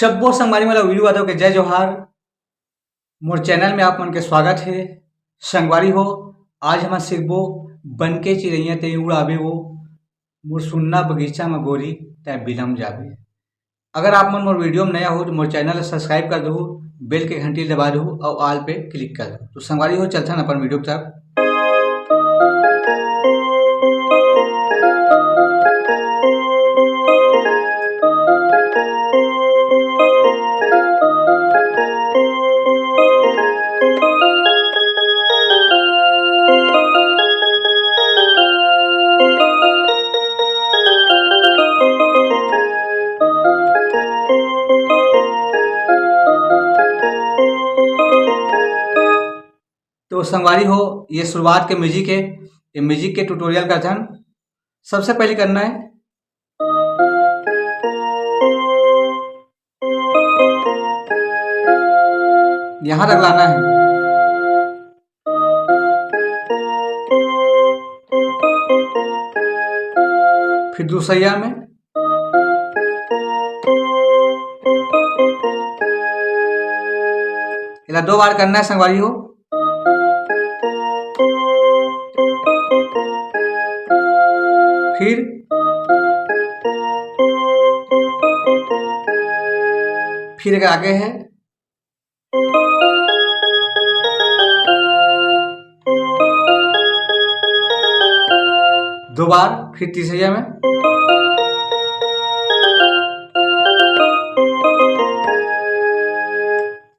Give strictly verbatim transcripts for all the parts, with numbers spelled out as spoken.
सब्बो संगवारी मन ल वीरू यादव के जय जोहार। मोर चैनल में आप मन के स्वागत हे। संगवारी हो, आज हमन सीखबो, "बन के चिरैया ते उड़ाबे वो, मोर सुन्ना बगीचा म गोरी तै बिलम जाबे।" अगर आप मन मोर वीडियो में नया हो तो मोर चैनल ल सब्सक्राइब कर दहू, बेल के घंटी दबा दहू अउ ऑल पे क्लिक कर दहू। तो संगवारी हो, चलथन अपन वीडियो की तरफ। तो संगवारी हो, ये शुरुआत के म्यूजिक है, ये म्यूजिक के ट्यूटोरियल का ध्यान सबसे पहले करना है। यहाँ तक लाना है। फिर दूसरिया में इला दो बार करना है संगवारी हो। फिर, फिर एक आगे है। दो बार, फिर तीसरिया में।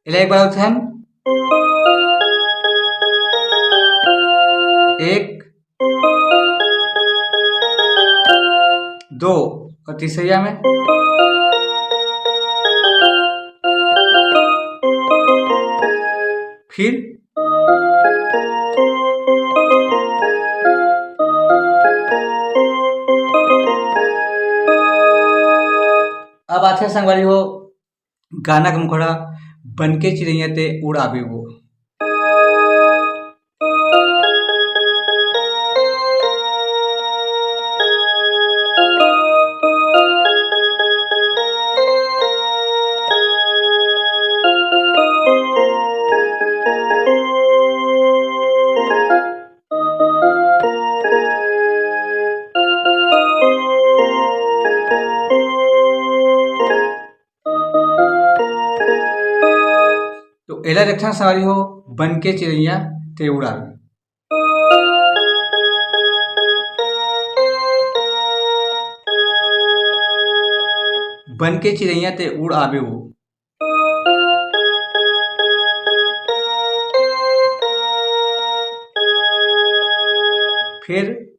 इला एक बार उठन। एक, दो और तीसरिया में। फिर अब आथे संगवारी हो गाना के मुखड़ा, "बन के चिरैया ते उड़ आबे वो।" तो एला देखथन संगवारी हो, "बन के चिरैया ते उड़ आबे।" बन के चिरैया ते उड़ आबे वो। फिर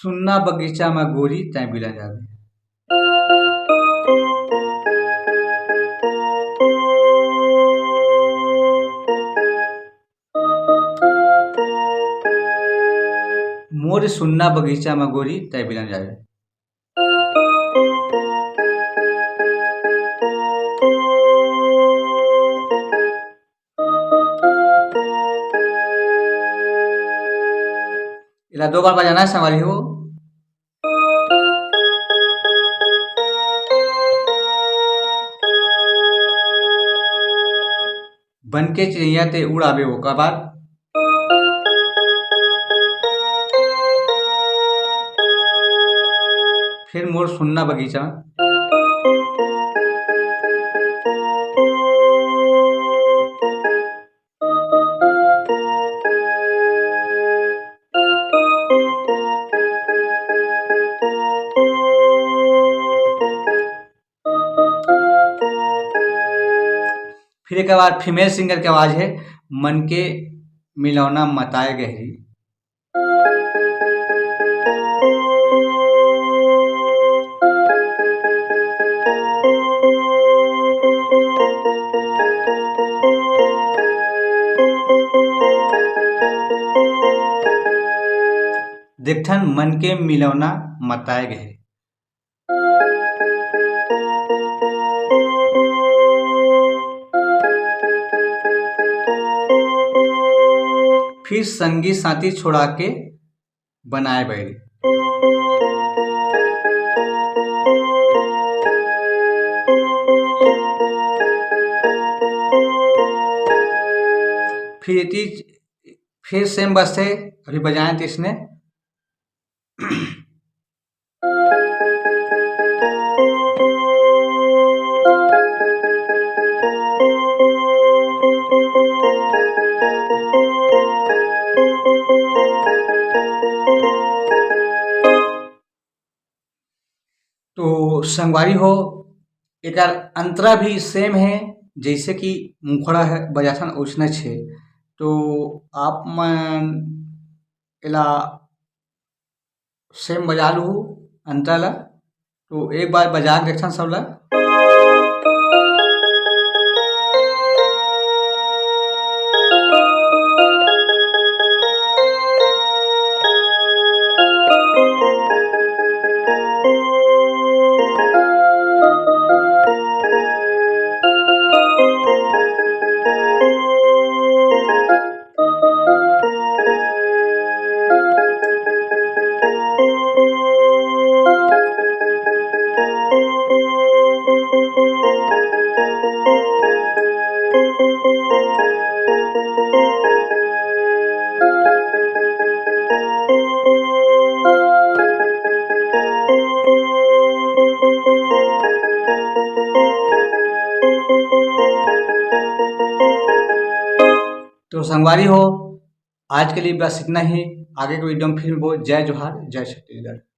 सुन्ना बगीचा म गोरी तैं बिला जाबे। मोर सुन्ना बगीचा म गोरी तैं बिला जाबे। एला दो बार बजाना है संगवारी हो। बन के चिरैया ते उड़ आबे वो, ओकर बाद फिर मोर सुन्ना बगीचा। फिर एक बार फीमेल सिंगर के आवाज है, "मन के मिलौना मताए गहरी।" देखथन मन के मिलौना मताए गहरी। फिर संगी साथी छोड़ा के बनाए बैरी। ये चीज फिर सेम बजथे, अभी बजाएं तो इसने। तो संगवारी हो, एकर अंतरा भी सेम है, जैसे कि मुखड़ा है बजाथन ओइसने छे। तो आप मन एला सेम बजा लू अंतरा ला। तो एक बार बजा के देखथन सब ला। तो संगवारी हो, आज के लिए बस इतना ही। आगे के वीडियो में फिर मिलबो। जय जोहार, जय छत्तीसगढ़।